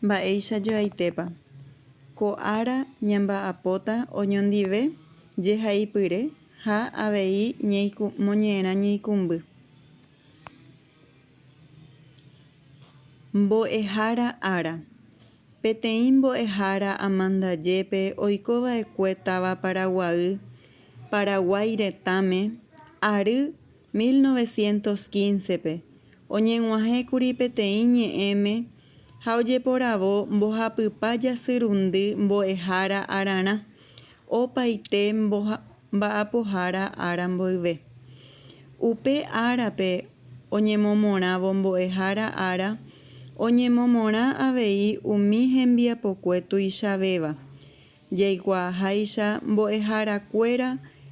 Mba'éicha joaitépa. Ko ára ñamba'apóta oñondive jehaipyre ha avei moñe'ẽrã ñeikũmby. Mbo'ehára ára. Peteĩ mbo'ehára amandajépe oikova'ekue táva Paraguay, Paraguái retãme, ary 1915-pe, oñeg̃uahẽkuri peteĩ ñe'ẽme ha ojeporavo mbohapypa jasyrundy mbo'ehára ararã, opaite mba'apohára ára mboyve. Upe árape oñemomorãvo mbo'ehára ára, oñemomorã avei umi hembiapokue tuichavéva. Jaikuaaháicha mbo'eharakuéra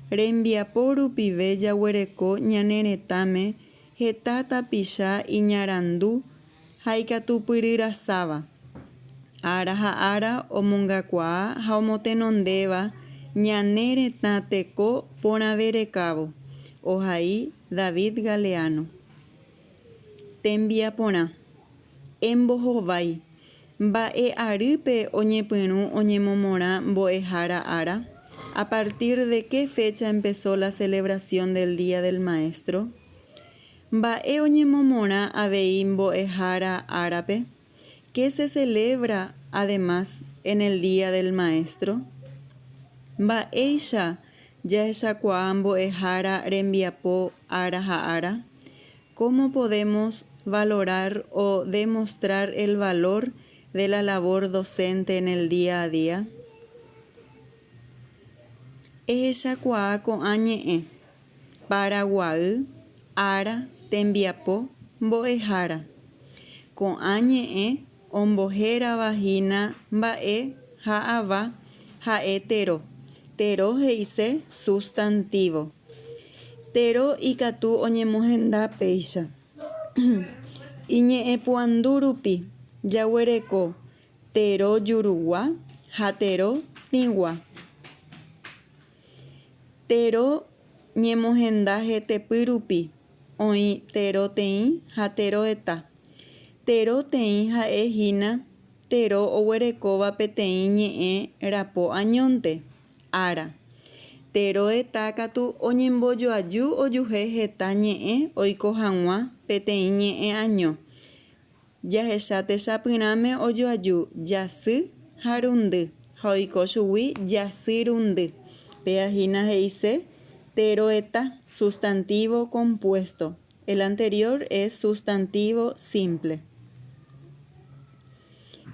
rembiapo rupive jaguereko ñane retãme heta tapicha iñarandu ha ikatupyryrasáva, ára ha ára omongakuaa ha omotenondéva ñane retã teko porãve rekávo, ohai David Galeano. Tembiaporã. Embohovái. Mba'e arýpe oñepyrũ oñemomorã mbo'ehára ára? A partir de qué fecha empezó la celebración del Día del Maestro? Mba'e oñemomorã avei mbo'ehára árape? Qué se celebra además en el Día del Maestro? Mba'éicha jahechakuaa mbo'ehára rembiapo ára ha ára? Cómo podemos valorar o demostrar el valor de la labor docente en el día a día? Ehechakuaa ko'ã ñe'ẽ, Paraguay, ára, tembiapo, mbo'ehára. Ko'ã ñe'ẽ ombohérava hína mba'e ha ava ha'e tero. Tero he'ise sustantivo. Tero ikatu oñemohenda péicha. Iñe'ẽpuandu rupi jaguereko tero jurugua ha tero tĩgua. Tero ñemohenda hetepy rupi oĩ tero teĩ ha tero eta. Tero teĩ ha'e hína tero oguerekóva peteĩ ñe'ẽ rapo añónte, ára. Tero eta katu oñembojoaju ojuhe heta ñe'ẽ oiko hag̃ua peteĩ ñe'ẽ año. Jahecha techapyrãme ojoaju jasy ha rundy ha oiko chugui jasy rundy. Péa hína he'ise teroeta, sustantivo compuesto. El anterior es sustantivo simple.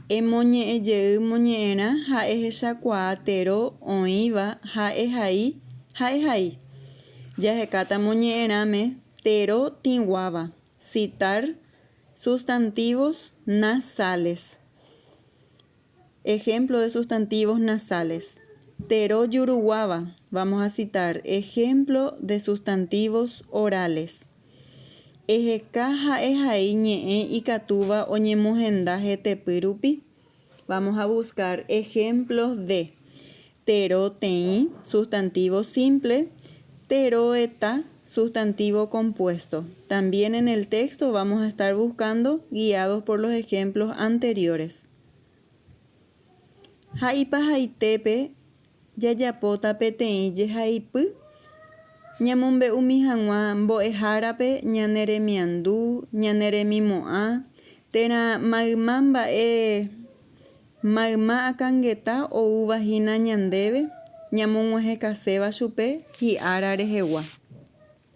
Emoñe'ẽjey moñe'ẽrã ha ehechakuaa tero oĩva ha ehai ha ehai. Jahekáta moñe'ẽrãme tero tĩguáva, citar Sustantivos nasales. Ejemplo de sustantivos nasales. Tero juruguáva. Vamos a citar ejemplo de sustantivos orales. Eheka ha ehai ñe'ẽ ikatúva oñemohenda hetepy rupi. Vamos a buscar ejemplos de tero teĩ, sustantivo simple, tero eta, sustantivo compuesto. También en el texto vamos a estar buscando guiados por los ejemplos anteriores. Ha ipahaitépe jajapóta peteĩ jehaipy ñamombe'umi hag̃ua mbo'ehárape ñane remiandu, ñane remimo'ã térã mayma mba'e mayma akãngeta oúva hína ñandéve ñamog̃uahẽkaséva chupe hi'ára rehegua.